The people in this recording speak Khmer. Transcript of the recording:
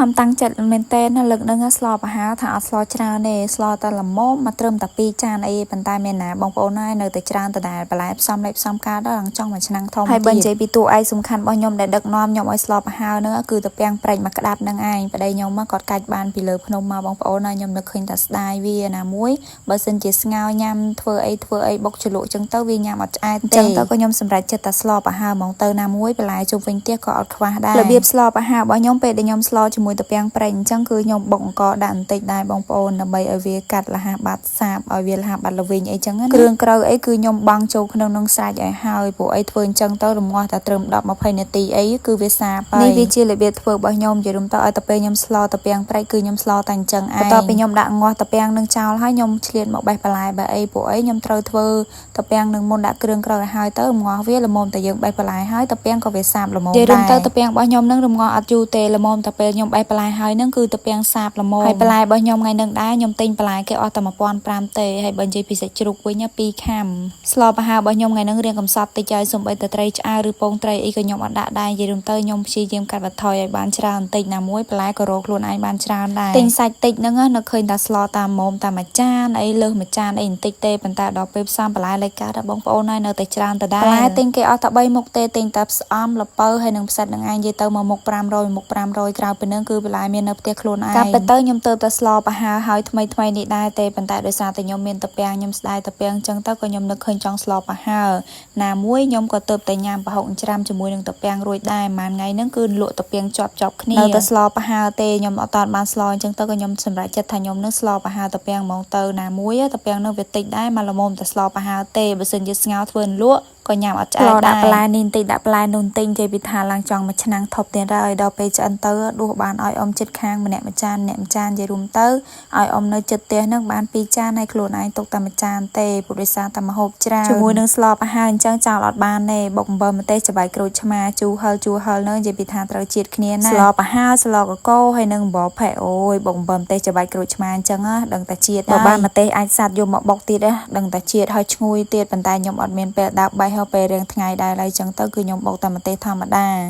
ខំតាំងចិត្តមែនតើណាលើកហ្នឹងស្លប្រហើថាអត់ស្លច្រើនទេស្លតែល្មមមកត្រឹមតែ2ចានអីប៉ុន្តែមានណាបងប្អូនហើយនៅតែច្រើនដដែលបន្លែផ្សំលេបផ្សំការដល់ឡើងចង់មួយឆ្នាំងធំហើយបើនិយាយពីតួឯកសំខាន់របស់ខ្ញុំដែលដឹកនាំខ្ញុំឲ្យស្លប្រហើហ្នឹងគឺតាពាំងប្រេចមួយក្តាប់ហ្នឹងឯងប្តីខ្ញុំគាត់កាច់បានពីលើភ្នំមកបងប្អូនហើយខ្ញុំនឹកឃើញតែស្ដាយវាណាមួយបើសិនជាស្ងោញ៉ាំធ្វើអីធ្វើអីបុកជ្រលក់ចឹងទៅវាញ៉ាំអត់ឆ្អែតទេចឹងទៅក៏ខ្ញុំសម្រេចចិត្តតែស្លប្រហើហ្មងទៅណាមួយបន្លែជុំវិញផ្ទះក៏អត់ខ្វះដែររបៀបស្លប្រហើរបស់ខ្ញុំពេលដែលខ្ញុំស្លជាមួយតាពាំងប្រេងអញ្ចឹងគឺខ្ញុំបុកអង្ករដាក់បន្តិចដែរបងប្អូនដើម្បីឲ្យវាកាត់លះបាត់សាបឲ្យវាលះបាត់ល្វីងអីចឹងណាគ្រឿងក្រៅអីគឺខ្ញុំបង់ចូលក្នុងនឹងស្រេចឲ្យហើយព្រោះអីធ្វើអញ្ចឹងទៅរងាស់តែត្រឹម10 20នាទីអីគឺវាសាបហើយនេះវាជារបៀបធ្វើរបស់ខ្ញុំនិយាយរួមទៅឲ្យតែពេលខ្ញុំស្លតាពាំងប្រេចគឺខ្ញុំស្លតែអញ្ចឹងឯងបន្ទាប់ពីខ្ញុំដាក់ងាស់តាពាំងនឹងចោលហើយខ្ញុំឆ្លៀតមកបេះបន្លែបែអីព្រោះអីខ្ញុំត្រូវធ្វើតាពាំងនឹងមុនដាក់គ្រឿងក្រៅឲ្យហើយទៅរងាស់វាល្មមតែយើងបេះបន្លែហើយតាពាំងក៏វាសាបល្មមដែរនិយាយរួមទៅតាពាំងរបស់ខ្ញុំនឹងរងាស់អត់យូរទេល្មមតែពេលខ្ញុំបេះបន្លែហើយនឹងគឺតាពាំងសាបល្មមហើយបន្លែរបស់ខ្ញុំថ្ងៃនឹងដែរខ្ញុំទិញបន្លែគេអស់តែ1500ទេហើយបើនិយាយពីសាច់ជ្រូកវិញ2ខាំស្លប្រហើរបស់ខ្ញុំថ្ងៃនឹងរៀងកំសត់តិចហើយសំបីតែត្រីឆ្អើរឬពងត្រីអីក៏ខ្ញុំអត់ដាក់ដែរនិយាយរួមទៅខ្ញុំព្យាយាមកាត់បន្ថយឲ្យបានច្រើនបន្តិចណាមួយបន្លែក៏រកខ្លួនឯងបានច្រើនដែរទិញសាច់តិចហ្នឹងនៅឃើញតែស្លតាមមុំតាមមួយចានអីលើសមួយចានអីបន្តិចទេប៉ុន្តែដល់ពេលផ្សំបន្លែលេខកើតបងប្អូនហើយនៅតែច្រើនដដែលបន្លែទិញគេអស់តែ3មុខទេទិញតែផ្សំលពៅហើយនឹងផ្សិតនឹងឯងនិយាយទៅមកមុខ500មុខ500ក្រៅពីនឹងគឺបន្លែមាននៅផ្ទះខ្លួនឯងកាប់ទៅទៅខ្ញុំទៅតែស្លប្រហើហើយថ្មីថ្មីនេះដែរទេប៉ុន្តែដោយសារតែខ្ញុំមានតាពាំងខ្ញុំស្ដាយតាពាំងអញ្ចឹងទៅក៏ខ្ញុំនឹកឃើញចង់ស្លប្រហើណាមួយខ្ញុំក៏ទៅតែញ៉ាំប្រហុកច្រាំជាមួយនឹងតាពាំងរួចដែរប្រហែលថ្ងៃហ្នឹងគឺលក់តាពាំងជាប់ជាប់គ្នានៅតែស្លប្រហើទេខ្ញុំអត់តាន់បានស្លអញ្ចឹងទៅក៏ខ្ញុំសម្រេចចិត្តថាខ្ញុំនឹងស្លប្រហើតាពាំងហ្មងទៅណាមួយតាពាំងនឹងវាតិចដែរមកល្មមតែស្លប្រហើទេបើសិនជាស្ងោរធ្វើលក់ក៏ញ៉ាំអត់ឆ្អែតដែរដាក់បន្លែនេះបន្តិចដាក់បន្លែនោះបន្តិចនិយាយពីថាឡើងចង់មួយឆ្នាំងថប់ទៀតហើយដល់ពេលឆ្អិនទៅដួសបានឲ្យអ៊ំចិត្តខាងម្នាក់មួយចានម្នាក់មួយចាននិយាយរួមទៅឲ្យអ៊ំនៅចិត្តផ្ទះនឹងបានពីរចានហើយខ្លួនឯងទុកតែមួយចានទេព្រោះដោយសារតែម្ហូបច្រើនជាមួយនឹងស្លប្រហើរអញ្ចឹងចោលអត់បានទេបុកអំបិលម្ទេសច្បាយក្រូចឆ្មាជូរហឹរជូរហឹរនឹងនិយាយពីថាត្រូវជាតិគ្នាណាស្លប្រហើរស្លកកោហើយនឹងអំបិលផេអូយបុកអំបិលម្ទេសច្បាយក្រូចឆ្មាអញ្ចឹងណាដឹងតែជាតិបើបានម្ទេសអាចសាត់យកមកបុកទៀតណាដឹងតែជាតិហើយឈ្ងុយទៀតប៉ុន្តែខ្ញុំអត់មានពេលដើរបេះហើយពេលរៀងថ្ងៃដែរហើយអញ្ចឹងទៅគឺខ្ញុំបុកតែម្ទេសធម្មតា។